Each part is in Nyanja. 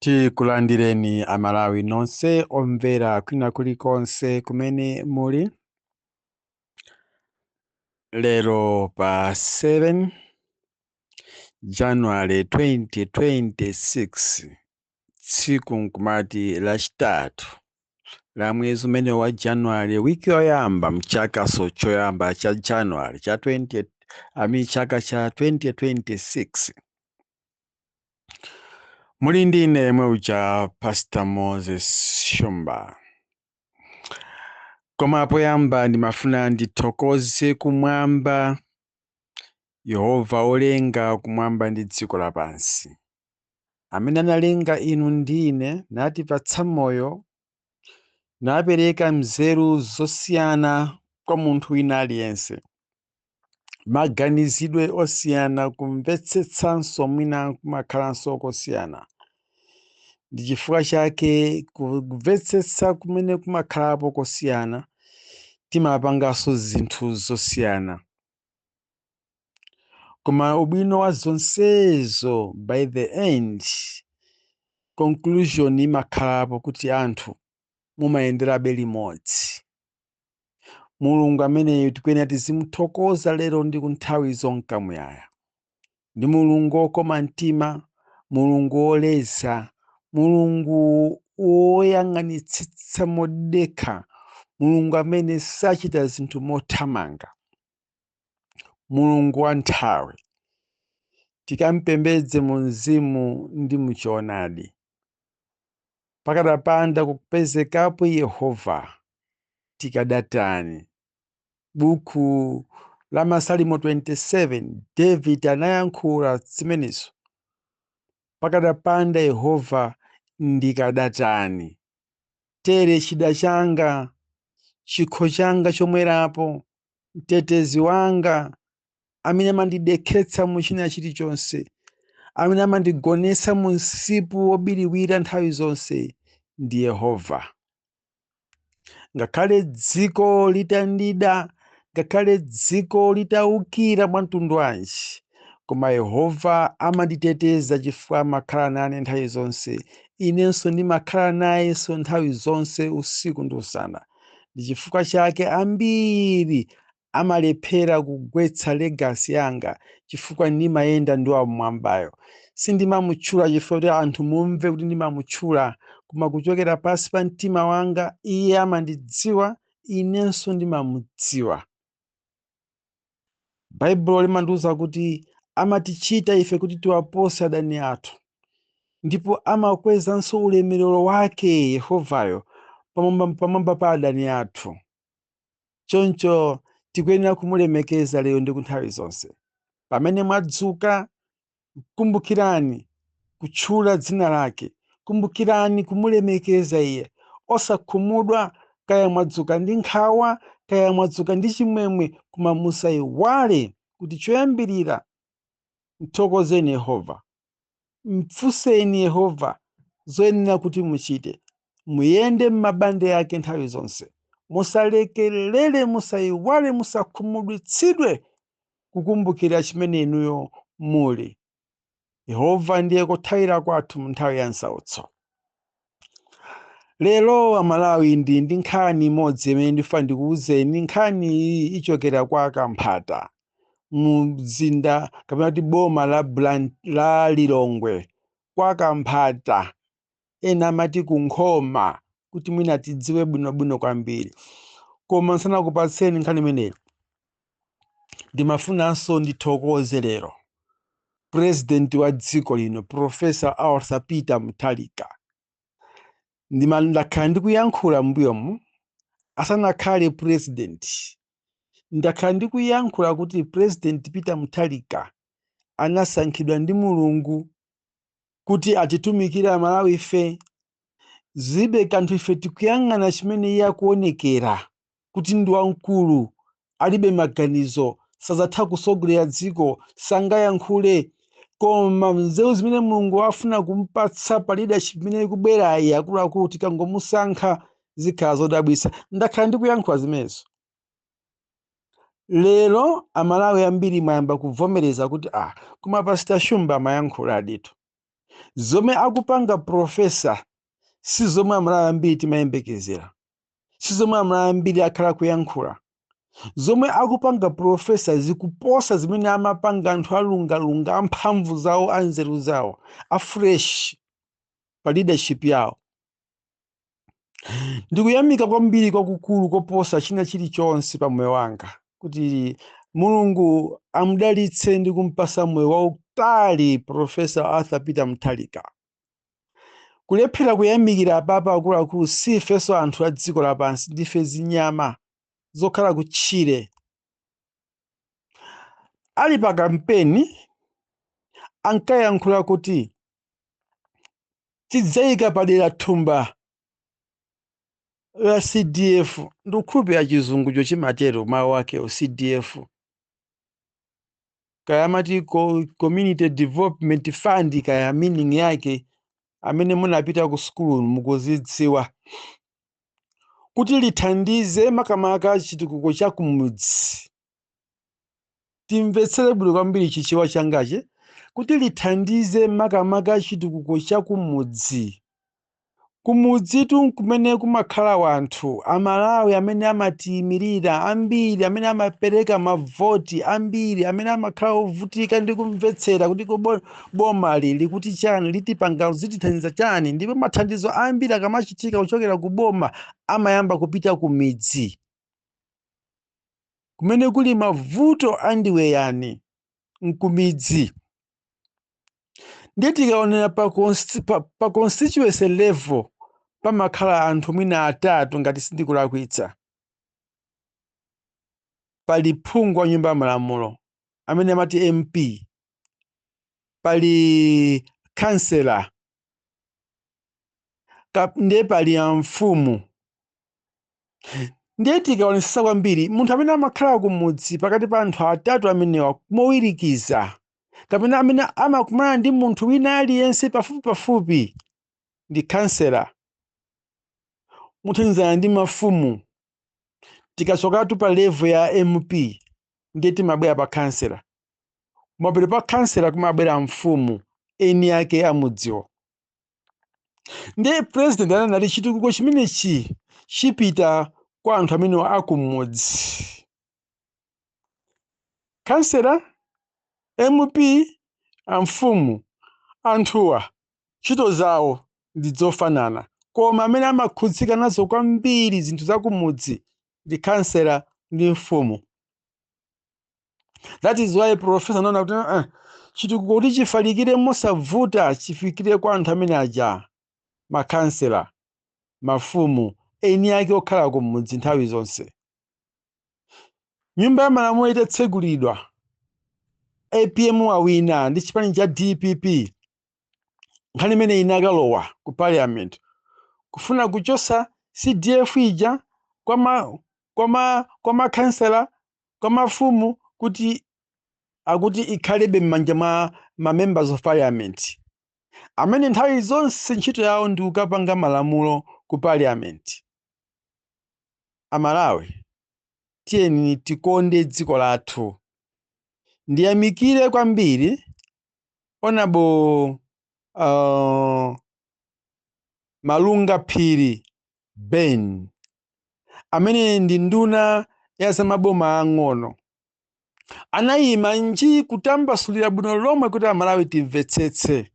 Tikulandireni Amalawi nonse omvera kwina kulikonse kumene muli. Lero pa 7 January 2026, tsiku nkumati Lachitatu la mwezi umene wa January, wiki yoyamba mchakaso choyamba cha January cha 20, I mean, chaka cha 2026. Muli ndi ine yemwe uja, Pastor Moses Shumba. Koma poyamba ndimafuna ndithokoze kumwamba, Yehova olenga kumwamba ndi dziko lapansi, amene analenga inu ndi ine, natipatsa moyo, napereka nzeru zosiyana kwa munthu wina aliyense, maganizidwe osiyana, kumvetsetsanso mwina kumakhalanso kosiyana. Ndi chifukwa chake kumvetsetsa kumene kumakhalapo kosiyana, timapanganso zinthu zosiyana. Koma ubwino wa zonsezo, by the end conclusion imakhalapo kuti anthu mumayenderabe limodzi. Mulungu ameneyo tikuyenera tizimuthokoza lero ndi kunthawi zonkamuyaya. Ndi Mulungu wokoma mtima, Mulungu woleza, Mulungu woyang'anitsitsa modekha, Mulungu amene sachita zinthu mothamanga, Mulungu wa nthawi. Tikampembedze mu mzimu ndi muchoonadi. Pakadapanda kupezekapo Yehova, tikadatani? Buku la Masalimo 27, David anayankhula zimenezo: "Pakadapanda Yehova, ndikadatani?" Tere chida changa, chikho changa chomwerapo, mtetezi wanga, amene amandidekhetsa mu china chilichonse, amene amandigonetsa mu msipu wobiriwira nthawi zonse, ndi Yehova. Ngakhale dziko litandida, ngakhale dziko litawukira mwa mtundu wanji, koma Yehova amanditeteza chifukwa amakhala nane nthawi zonse. Inenso ndimakhala nayenso nthawi zonse, usiku ndi usana. Ndi chifukwa chake ambiri amalephera kugwetsa legacy yanga, chifukwa ndimayenda ndi Wamwambayo. Sindimamutchula chifukwa kuti anthu mumve kuti ndimamutchula, koma kuchokera pansi pa mtima wanga, iye amandidziwa, inenso ndimamudziwa. Baibulo limandiwuza kuti amatichita ife kuti tiwapose adani athu, ndipo amakwezanso ulemerero wake Yehovayo pamwamba pa adani athu. Choncho tikuyenera kumulemekeza lero ndi kunthawi zonse. Pamene mwadzuka, kumbukirani kutchula dzina lake, kumbukirani kumulemekeza iye, osakhumudwa. Kaya mwadzuka ndi nkhawa, kaya mwadzuka ndi chimwemwe, koma musayiwale kuti choyambirira mthokozeni Yehova, mfunseni Yehova zoyenera kuti muchite, muyende m'mabande ake nthawi zonse. Musalekelere, musayiwale, musakhumudwitsidwe kukumbukira chimene inuyo muli. Yehova ndiye kothawira kwathu mu nthawi ya nsautso. Lero Amalawi, ndi nkhani imodzi imene ndifuna ndikuwuzeni. Nkhani iyi ichokera kwa Kamphata mu mzinda, kapena kuti boma la Lilongwe, kwa Kamphata, ena amati kunkhoma, kuti mwina tidziwe bwinobwino kwambiri. Koma nsanakupatseni nkhani imeneyi, ndimafunanso ndithokoze lero President wa dziko lino, Professor Arthur Peter Mutharika. Ndakhala ndikuyankhula m'mbuyomu, asanakhale president, ndakhala ndikuyankhula kuti President Peter Mutharika anasankhidwa ndi Mulungu kuti atitumikire Amalawi ife. Zibe kanthu ife tikuyang'ana chimene iye akuonekera kuti ndi wamkulu, alibe maganizo, sazatha kusogolera dziko, sangayankhule, koma nzeru zimene Mulungu afuna kumpatsa pa leadership imene ikubwerayi, akuluakulu, tikangomusankha zikhala zodabwitsa. Ndakhala ndikuyankhula zimenezo. Lero Amalawi ambiri mwayamba kuvomereza kuti, "Ah, koma Pastor Shumba amayankhula aditu." Zomwe akupanga professor si zomwe Amalawi ambiri timayembekezera, si zomwe Amalawi ambiri akhala kuyankhula. Zomwe akupanga professor zikuposa zimene amapanga anthu alungalunga, amphamvu zawo, anzeru zawo, a fresh pa leadership yawo. Ndikuyamika kwambiri kwakukulu koposa china chilichonse pa moyo wanga kuti Mulungu amudalitse ndi kumpasa moyo wautali Professor Arthur Peter Mutharika. Kulephera kuyamikira apapa, akuluakulu, si ifenso anthu a dziko lapansi, ndife zinyama zokhala kutchire. Ali pa kampeni ankayankhula kuti tidzayika padera thumba la CDF. Ndikukhulupirira chizungucho chimatero, mawu akewo CDF, kaya amati Community Development Fund, kaya meaning yake amene munapita ku sukulu mukuzidziwa, kuti lithandize makamaka chitukuko cha kumudzi. Timvetsere bwino kwambiri Chichewa changachi, kuti lithandize makamaka chitukuko cha kumudzi. Kumudzitu kumene kumakhala wanthu Amalawi amene amatiyimirira ambiri, amene amapereka mavoti ambiri, amene amakhala ovutika ndi kumvetsera kuti bomali likuti chani, litipanga, zitithandiza chani. Ndipo mathandizo ambiri akamachitika kuchokera ku boma amayamba kupita ku midzi kumene kuli mavuto andiweyani nkumidzi. Ndiye tikaonera pa constituency level pamakhala anthu mwina atatu, ngati sindikulakwitsa. Pali phungu wa nyumba ya malamulo amene amati MP, pali kansela, ndiye pali amfumu. Ndiye tikaonesesa kwambiri, munthu amene amakhala kumudzi pakati pa anthu atatu amenewa mowirikiza, kapena amene amakumana ndi munthu wina aliyense pafupi pafupi, ndi kansela muthandizana ndi mafumu. Tikachokatu pa level ya MP, ndiye timabwera pa kansela. Kumapeto pa kansela kumabwera mfumu, eni ake amudziwo. Ndiye president ananati chitukuko chimenechi chipita kwa anthu amene akumudzi: kansela, MP, amfumu. Anthuwa ntchito zawo ndi zofanana, koma amene amakhudzika nazo kwambiri zinthu zakumudzi ndi kansela ndi mfumu. That is why professor anaona kuti chitukuko kuti chifalikire mosavuta, chifikire kwa anthu amene aja, makansela, mafumu, eni ake okhala kumudzi nthawi zonse. Nyumba ya malamulo itatsegulidwa, APM awina ndi chipani cha DPP, nkhani imene inakalowa ku parliament kufuna kuchosa CDF ija kwa makansela, kwa mafumu, kuti akuti ikhalebe m'manja mwa ma members of parliament amene nthawi zonse ntchito yawo ndi kukapanga malamulo ku parliament. Amalawi, tiyeni tikonde dziko lathu. Ndiyamikire kwambiri Honorable Malunga Phiri Ben, amene ndi nduna ya zamaboma ang'ono, anayima nji kutambasulira bwino lomwe kuti Amalawi timvetsetse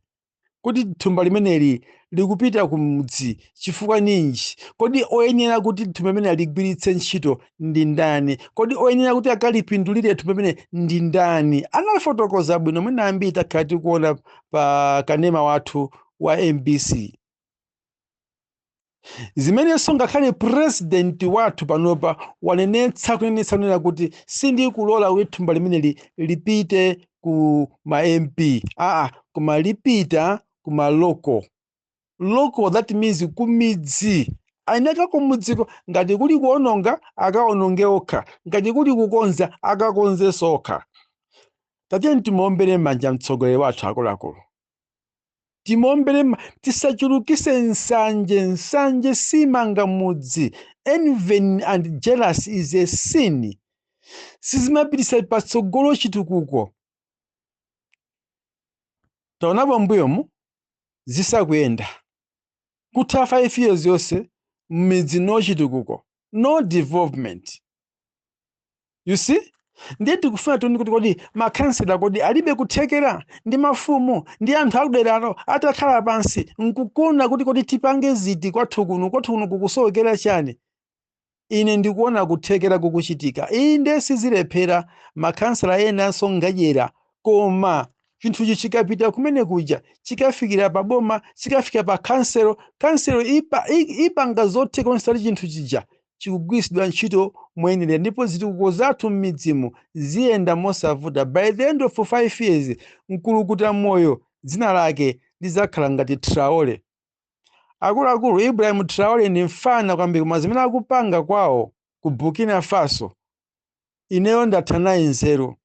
kuti thumba limeneli likupita kumudzi chifukwa ninji. Kodi oyenera kuti thumba limene ligwiritse ntchito ndi ndani? Kodi oyenera kuti akalipindulire thumba limene ndi ndani? Anafotokoza bwino. Mwina ambiri takhala tikuona pa kanema wathu wa MBC zimenenso ngakhale president wathu panopa wanenetsa, kunenetsa kunena kuti sindikulola kuti thumba limeneli lipite ku ma MP, aa, koma lipita ku ma local. Local, that means kumidzi. Aineka kumudziko, ngati kuli kuononga akaononge okha, ngati kuli kukonza akakonzenso okha. Tatiyeni timuombere manja mtsogoleri wathu, akuluakulu, timuombere. Tisachulukise nsanje. Nsanje simanga mudzi. Envy and jealous is a sin, sizimapitisa patsogolo chitukuko. Taonapo mbuyomu Zisakuyenda. Kutha 5 years yonse m'midzi no chitukuko, no development. You see? Ndiye tikufuna tione kuti kodi makhansela kodi alibe kuthekera ndi mafumu ndi anthu akuderalo atakhala pansi nkukuna kuti kodi tipange ziti kwathu kuno, kwathu kuno kukusowekera chani? Ine ndikuona kuthekera kukuchitika. Inde, sizilephera, makhansela enanso ngadyera, koma chinthuchi chikapita kumene kuja, chikafikira pa boma, chikafika pa kanselo, kanselo ipanga zotheka onse kuti chinthu chija chikugwiritsidwa ntchito moyenera ndipo zitukuko zathu m'midzimu ziyenda mosavuta. By the end of 5 years, Mkulukuta Moyo dzina lake lidzakhala ngati Traore. Akuluakulu, Ibrahim Traore ndi mfana kwambiri, koma zimene akupanga kwawo ku Burkina Faso, ineyo ndatha naye nzeru.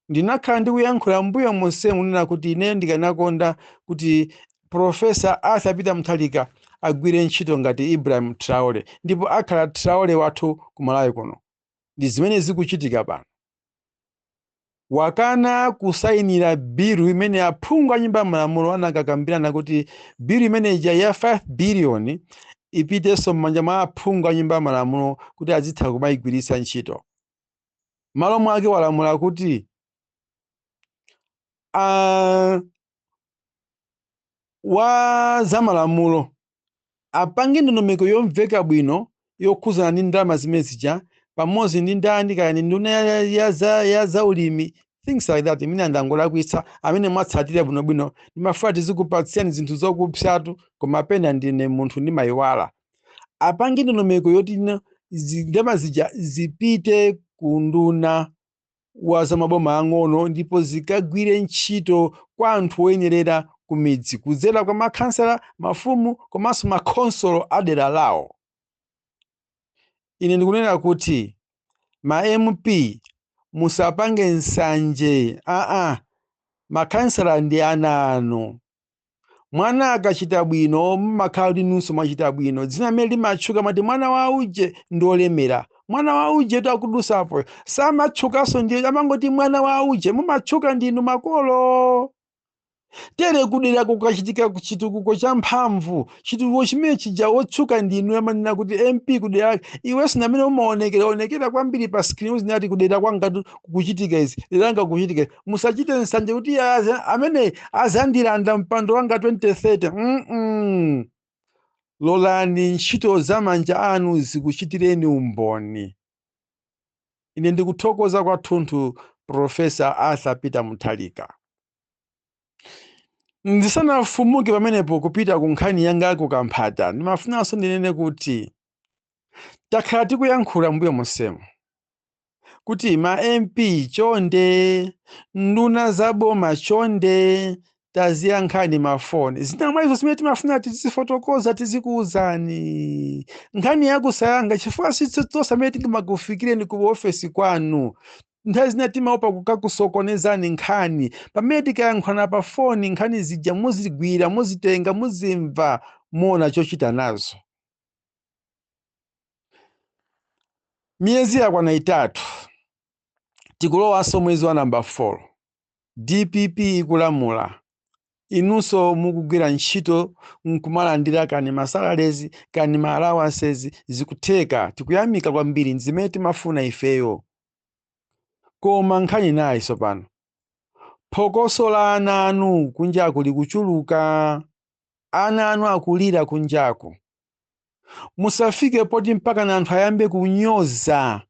Ndinakhala ndikuyankhula mbuyo monsemu kunena kuti ineyo ndikanakonda kuti Professor Arthur Peter Mutharika agwire ntchito ngati Ibrahim Traore, ndipo akhala Traore wathu ku Malawi kuno. Ndi zimene zikuchitika pano. Wakana kusayinira bilu imene aphungu a Nyumba ya Malamulo anakakambirana kuti bilu imene ija ya 5 billion ipitenso m'manja mwa aphungu a Nyumba ya Malamulo kuti azitha kumayigwiritsa ntchito. Malo mwake walamula kuti wa zamalamulo apange ndondomeko yomveka bwino yokhuzana ndi ndalama zimene zija pamodzi ndi ndani, kaya ndi nduna ya zaulimi, things like that. Imene andangolakwitsa amene mwatsatira bwinobwino, ndimafuna tizikupatsirani zinthu zokupsatu, koma pena ndine munthu, ndimayiwala. Apange ndondomeko yoti ndalama zija zipite ku nduna wa zamaboma ang'ono ndipo zikagwire ntchito kwa anthu oyenerera ku midzi kudzera kwa makhansala, mafumu komanso makhonsolo a dera lawo. Ine ndikunena kuti ma MP musapange nsanje. Aa, makhansala ndi ana anu. Mwana akachita bwino, mmakhala kuti inunso mwachita bwino. Dzina limene limatchuka mati mwana wa uje ndi olemera, mwana wa uje takudusapo samatchukanso, ndi amangoti mwana wa uje. Mumatchuka ndinu makolo. Tere kudera kukachitika chitukuko cha mphamvu, chitukuko chimene chija wotchuka ndinu. Amanena kuti MP kudera, iwenso amene umaonekera onekera kwambiri pa screen, uzinati kudera kwanga kukuchitika izi, dera langa kukuchitika izi. Musachite nsanje kuti amene azandilanda mpando wanga 2030. Lolani ntchito za manja anu zikuchitireni umboni. Ine ndikuthokoza kwathunthu Professor Arthur Peter Mutharika. Ndisanafumuke pamenepo kupita ku nkhani yanga ku Kamphata, ndimafunanso ndinene kuti takhala tikuyankhula mbuyo monsemo kuti ma MP chonde, nduna za boma chonde, taziyankhani mafoni. Zina mwa izo zimene timafuna tizifotokoza, tizikuwuzani nkhani yakusayankha chifukwa sitonse amene tingamakufikireni ku ofesi kwanu. Nthawi zina timaopa kukakusokonezani nkhani. Pamene tikayankhulana pa foni, nkhani zija muzigwira, muzitenga, muzimva, muona chochita nazo. Miyezi yakwana 3, tikulowanso mwezi wa namba 4, DPP ikulamula, inunso mukugwira ntchito nkumalandira kani ma salaries kani ma allowances. Zikutheka, tikuyamika kwambiri, zimene timafuna ifeyo. Koma nkhani nayi tsopano, phokoso la ana anu kunjaku likuchuluka, ana anu akulira kunjaku. Musafike poti mpaka na anthu ayambe kunyoza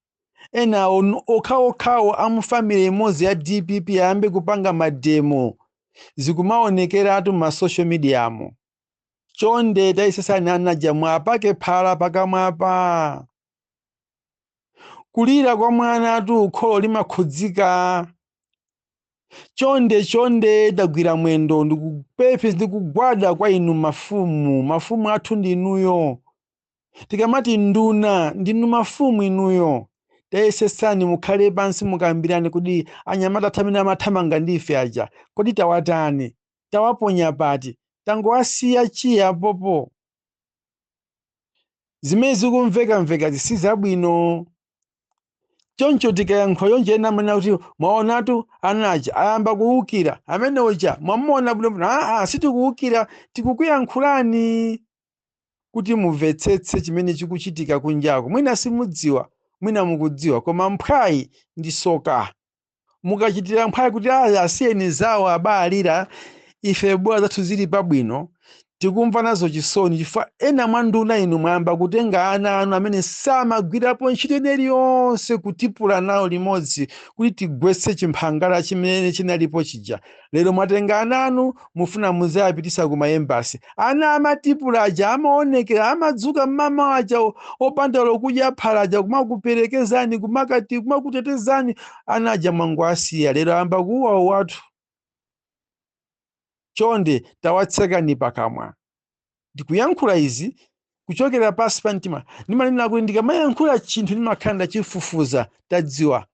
ena okhaokhawo a mu family imodzi ya DPP, ayambe kupanga mademo, zikumaonekeratu ma social media mo. Chonde tayesesani anaja mwapake phala pakamwapa. Kulira kwa mwanatu kholo limakhudzika. Chonde chonde, tagwira mwendo, ndikupempha, ndikugwada kwa inu mafumu. Mafumu athu ndinuyo. Tikamati nduna, ndinu mafumu inuyo. Tayesesani mukhale pansi, mukambirane kuti anyamata athu amene amathamanga ndife aja, kodi tawatani? Tawaponya pati? Tangowasiya chiya popo? Zimene zikumvekamveka si zabwino. Choncho tikayankhula choncho, ena amanena kuti mwaonatu anaja ayamba kuwukira amene uja, mwamuona bwinobwino. Aa, sitikuwukira, tikukuyankhulani kuti mumvetsetse chimene chikuchitika kunjako. Mwina simudziwa, mwina mukudziwa, koma mphwayi ndi soka. Mukachitira mphwayi kuti aya asiyeni zawo abalira, ife bola zathu zili pabwino. Tikumva nazo chisoni chifukwa ena mwa nduna inu mwayamba kutenga ana anu amene samagwirapo ntchito ina iliyonse, kutipula nawo limodzi kuti tigwetse chimphangala chimene chinalipo chija. Lero mwatenga ana anu, mufuna muzayapitisa ku ma embassy. Ana amatipula aja, amaonekera, amadzuka mmamawa aja opanda lokudya phala aja, kumakuperekezani, kumakati kumakutetezani. Ana aja mwangoasiya, lero ayamba kuwa wathu. Chonde tawatsekani pakamwa. Ndikuyankhula izi kuchokera pasi pa mtima. Ndimanena kuti ndikamayankhula chinthu ndimakhala ndachifufuza. Tadziwa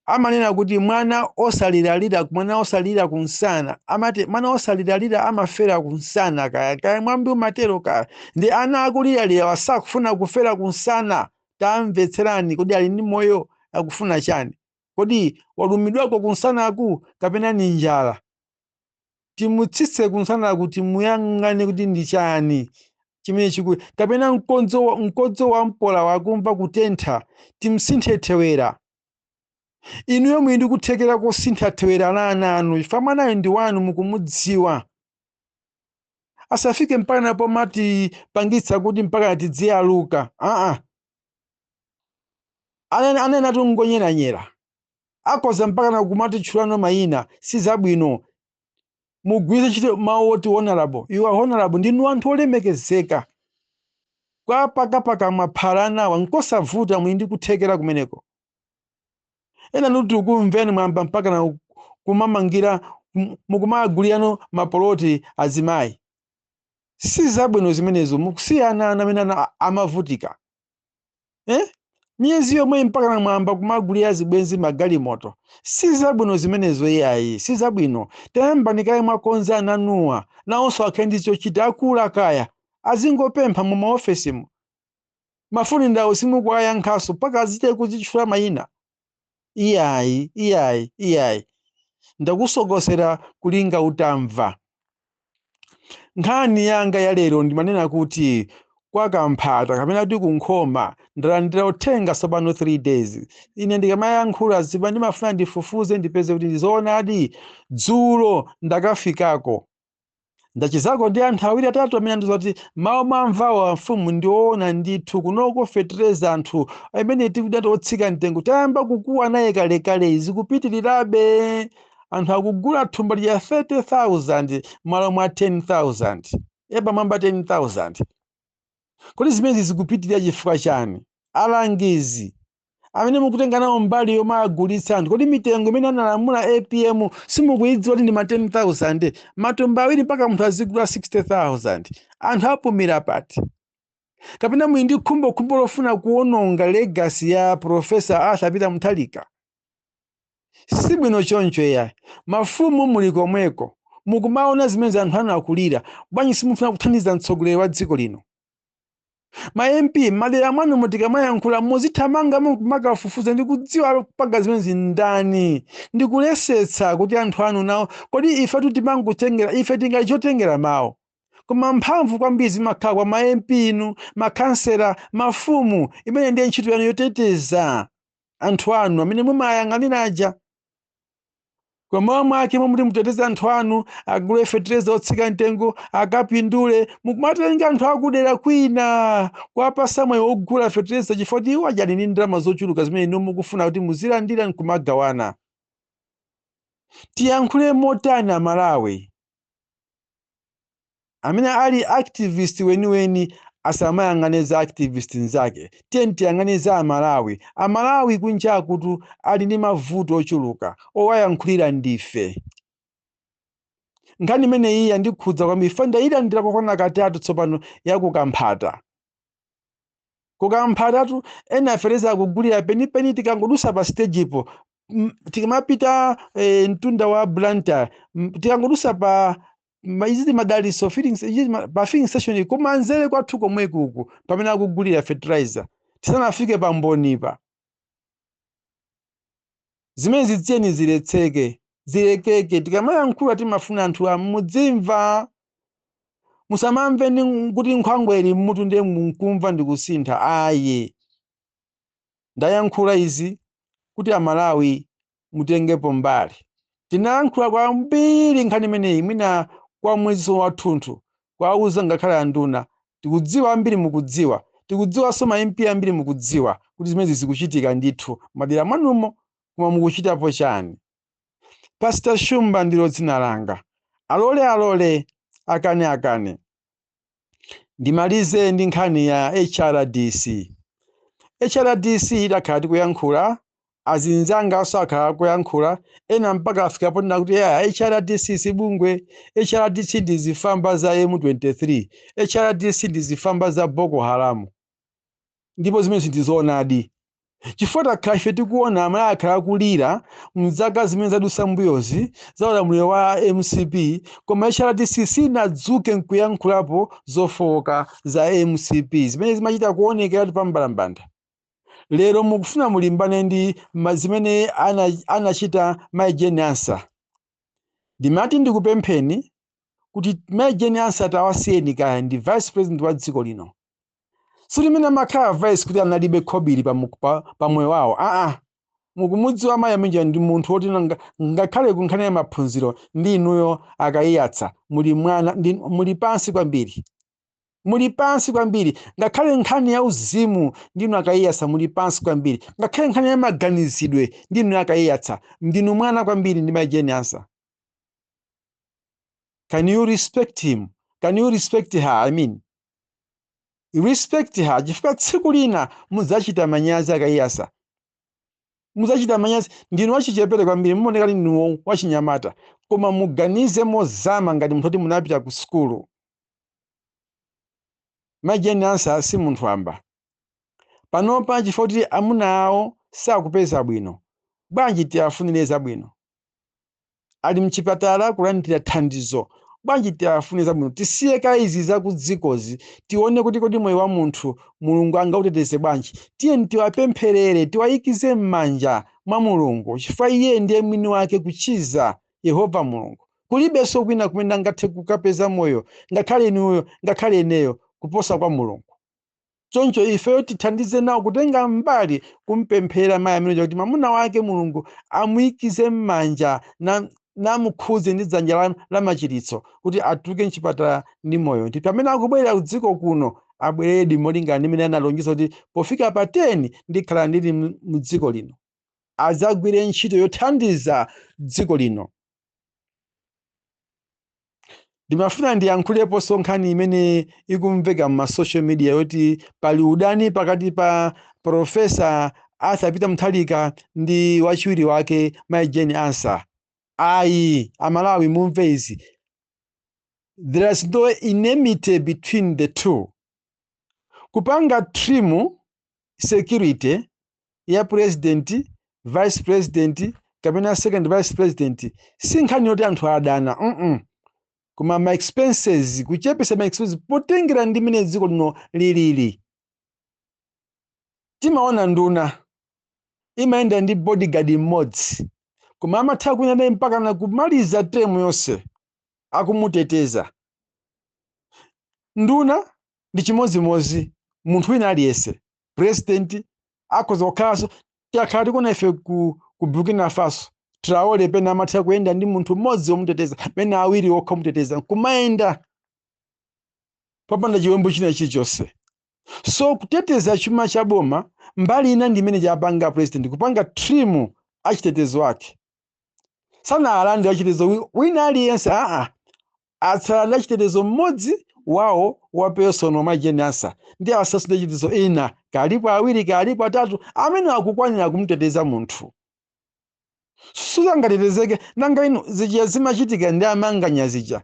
amanena kuti mwana osaliralira, mwana osalira kunsana, amati mwana osaliralira amafera kunsana. Kaya kaya mwambi umatero kaya. Ndi ana akuliralira wasakufuna kufera kunsana. Tamvetserani, kodi ali ndi moyo? Akufuna chani? Kodi walumidwako kunsanaku kapena ni njala? Timutsitse kunsanaku, timuyang'ane kuti ndi chani chimene chiku, kapena mkodzo wa mpola, wakumva kutentha, timsinthe thewera. Inuyo muli ndi kuthekera kosintha thewera la ana anu, chifukwa mwanayo ndi wanu, mukumudziwa. Asafike mpaka napo matipangitsa kuti mpaka tidziyaluka. Aa, anene ngonyeranyera akhoza mpaka na kumatitchulano mayina, si zabwino. Mugwiritse ntchito mawu oti honorable. You are honorable, ndinu anthu olemekezeka. Kwa pakapaka mwaphala anawa nkosavuta, muli ndi kuthekera kumeneko. Ena nuti ukumveni mwamba mpaka na kumamangira, mukumagulirano mapoloti azimayi. Si zabwino zimenezo, mukusiyana ana amene amavutika, eh? Miyezi yomwe mpaka na mwamba kumagulira zibwenzi magalimoto, si zabwino zimenezo, iyayi, si zabwino. Tayambani kaye mwakonza ananuwa, nawonso akhale ndi chochita. Akula kaya azingopempha mu maofesimu, mafoni ndawo simukuwayankhaso, mpaka azite kuzitchula mayina. Iyayi, iyayi, iyayi, ndakusokosera kulinga utamva. Nkhani yanga ya lero ndimanena kuti kwa Kamphata kapena kuti kunkhoma ndalandira uthenga tsopano 3 days. Ine ndikamayankhula ziba ndimafuna ndifufuze, ndipeze kuti ndizoonadi. Dzulo ndakafikako, ndachizako ndi anthu awiri atatu amene andiuza kuti mawu mwamvawo mfumu ndiwoona ndithu. Kunoko fetereza anthu amene tikuti otsika mtengo tayamba kukuwa naye kalekale, zikupitirirabe. Anthu akugula thumba lya 30,000 malo mwa 10,000, yapamwamba 10,000. Kodi zimenezi zikupitirira chifukwa chani? Alangizi amene mukutenga nawo mbali yomwe agulitsa anthu, kodi mitengo imene analamula APM simukuyidziwa kuti ndi ma 10,000 matumba awiri, mpaka munthu azigula 60,000? Anthu apumira pati? Kapena muli ndi khumbokhumbo lofuna kuwononga legacy ya Professor Arthur Peter Mutharika? Sibwino choncho ya. Mafumu muli komweko, mukumaona zimene anthu anakulira, bwanji simufuna kuthandiza mtsogoleri wa dziko lino? Ma MP madera mwanu mutikamayankhula muzithamanga, mumakafufuza ndi kudziwa kupanga zimene ndani, ndikulesetsa kuti anthu anu nawo. Kodi ife timangotengera, ife tingali chotengera mawu, koma mphamvu kwambiri zimakhala kwa ma MP inu, makhansela, mafumu, imene ndiye ntchito yanu yoteteza anthu anu amene mumayang'anira aja. Koma mwake momwe muteteze anthu anu, agule fetereza otsika mtengo, akapindule, mukumatenga anthu akudera kwina kuwapasa moyo wogula fetereza chifukwa kuti iwo aja ali ndi ndalama zochuluka zimene inu mukufuna kuti muzilandira nkumagawana. Tiyankhule motani Amalawi? Amene ali activist weniweni asamayang'ane za activist nzake. Tiye tiyang'ane za Amalawi. Amalawi kunjakutu ali ndi mavuto ochuluka, owayankhulira ndife. Nkhani imene iyi yandikhudza kwambiri, fa ndayilandira kokwana katatu tsopano yakukamphata. Kukamphatatu ena afereza akugulira penipeni tikangodusa pa stage ipo, tikamapita mtunda wa Blantyre, tikangodusa pa iziti Madaliso filling, iziti pa filling station kumanzere kwathu komwe kuku, pamene akugulira fertilizer. Tisanafike pa mbonipa, zimene zitsiyeni ziletseke, zilekeke. Tikamayankhula timafuna anthu amudzimva. Musamamve ndi kuti nkhwangwa ili mmutu ndiye munkumva ndi kusintha, ayi. Ndayankhula izi kuti Amalawi mutengepo mbali. Tinayankhula kwambiri nkhani imeneyi mwina kwa mwezi wathunthu, kwauza ngakhale anduna. Tikudziwa ambiri mukudziwa, tikudziwanso ma MP ambiri mukudziwa kuti zimenezi zikuchitika ndithu madera mwanumo, koma mukuchitapo chani? Pastor Shumba ndilo dzina langa. Alole alole, akane akane. Ndimalize ndi nkhani ya HRDC. HRDC idakhala tikuyankhula, azinzanganso akhala akuyankhula, ena mpaka afika ponena kuti ya HRDC si bungwe, HRDC ndi zifamba za M23, HRDC ndi zifamba za Boko Haram. Ndipo zimene ndizoonadi, chifukwa takhala ife tikuona amene akhala akulira mzaka zimene zadutsa mbuyozi za ulamuliro wa MCP, koma HRDC sinadzuke nkuyankhulapo zofowoka za MCP zimene zimachita kuonekera pambalambanda. Lero mukufuna mulimbane ndi zimene anachita Mai Jane Ansah. Ndimati ndikupempheni kuti Mai Jane Ansah tawasiyeni, kaya ndi vice president wa dziko lino. Silimene amakhala vice kuti analibe khobiri pa moyo wawo, aa. Mukumudziwa mayi ameneja ndi munthu woti ngakhale ku nkhani ya maphunziro ndi inuyo akayiyatsa muli mwana ndi, muli pansi kwambiri, muli pansi kwambiri. Ngakhale nkhani ya uzimu ndinu akayiyatsa muli pansi kwambiri. Ngakhale nkhani ya maganizidwe ndinu akayiyatsa ndinu mwana kwambiri ndi Mai Jane Ansah. Can you respect him? Can you respect her? I mean, respect her, chifukwa tsiku lina mudzachita manyazi akayiyasa, mudzachita manyazi. Ndinu wachichepere kwambiri, mumaoneka kuti ndinu wachinyamata, koma muganize mozama ngati munthu kuti munapita ku sukulu. Mai Jane Ansah si munthu wamba. Panopa chifukwa kuti amuna awo sakupeza bwino, bwanji tiafunire zabwino? Ali mchipatala kulandira thandizo, bwanji tiafunire zabwino? Tisiye ka izi zakudzikozi, tione kuti kodi moyo wa munthu Mulungu angauteteze bwanji? Tiye tiwapempherere, tiwayikize m'manja mwa Mulungu, chifukwa iye ndiye mwini wake kuchiza, Yehova Mulungu. Kulibenso kwina kumene angathe kukapeza moyo, ngakhale inuyo, ngakhale ineyo, kuposa kwa Mulungu. Choncho ifeyo tithandize nawo kutenga mbali kumpemphera mayi amene kuti mwamuna wake Mulungu amuyikize m'manja namukhudze ndi dzanja la machiritso kuti atuluke mchipatala ndi moyo, ndi pamene akubwerera ku dziko kuno abwereredi molingana ndi mmene analonjeza kuti pofika pa 10 ndikhala ndili mu dziko lino, adzagwire ntchito yothandiza dziko lino. Ndimafuna ndiyankhuleponso nkhani imene ikumveka m'ma social media yoti pali udani pakati pa Professor Arthur Peter Mutharika ndi wachiwiri wake Mai Jane Ansah. Ayi, Amalawi mumve izi: there is no enmity between the two. Kupanga trim security ya president, vice president kapena second vice president si nkhani yoti anthu adana, Koma ma expenses, kuchepesa ma expenses potengera ndi mmene dziko lino lilili. Timaona nduna imayenda ndi bodyguard mmodzi, koma amatha kuyenda naye mpaka na kumaliza term yonse akumuteteza. Nduna ndi chimodzimodzi munthu wina aliyense, president akhoza kukhalanso. Takhala tikuona ife ku Burkina Faso, Traore pena amatha kuyenda ndi munthu mmodzi womuteteza, pena awiri okha omuteteza, kumayenda popanda chiwembu china chilichonse. So kuteteza chuma cha boma mbali ina ndi imene chapanga president kupanga trim achitetezo ake. Sanalande achitetezo wina aliyense, aa, atsala ndi achitetezo mmodzi wawo wa personal, Mai Jane Ansah, ndi asasu ndi achitetezo ina, kalipo awiri, kalipo atatu amene akukwanira kumuteteza munthu. Susangatetezeke nanga inu zija zimachitika ndi amanganya zija,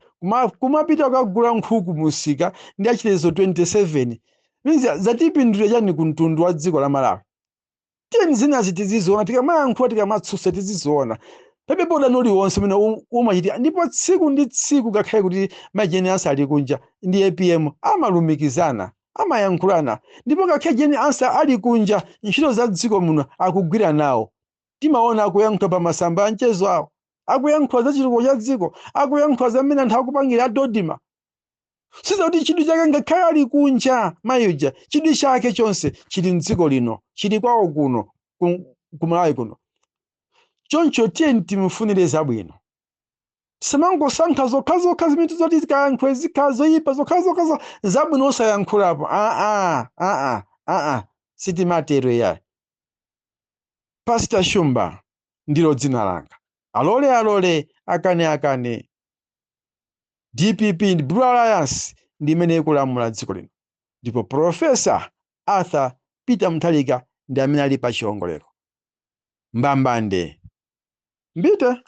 kumapita kukagula nkhuku musika ndi achitetezo 27, means zatipindulira chani ku mtundu wa dziko la Malawi? Tiyeni zinazi tiziziona, tikamayankhula, tikamatsutsa, tiziziona. Palibe udani uliwonse umene umachitika. Ndipo tsiku ndi tsiku, ngakhale kuti Mai Jane Ansah ali kunja, ndi APM amalumikizana. Amayankhulana, ndipo ngakhale Jane Ansah ali kunja, ntchito za dziko muno akugwira nawo. Timaona akuyankhula pa masamba a mchezo awo, akuyankhula za chitukuko cha dziko, akuyankhula za mmene anthu akupangira a DoDMA. Sizakuti chidwi chake, ngakhale ali kunja mayuja, chidwi chake chonse chili mdziko lino, chili kwawo kuno ku Malawi kuno. Choncho tiyeni timufunire zabwino, tisamangosankha zokhazokha zimene tizoti zikayankhule zikhala zoyipa, zokhazokha zabwino osayankhulapo. Aa, aa, aa, sitimatero yayi. Pastor Shumba ndilo dzina langa. Alole alole, akane akane, DPP ndi Blue Alliance ndi imene ikulamula dziko lino, ndipo Professor Arthur Peter Mutharika ndi amene ali pa chiwongolero. Mbambande mbite.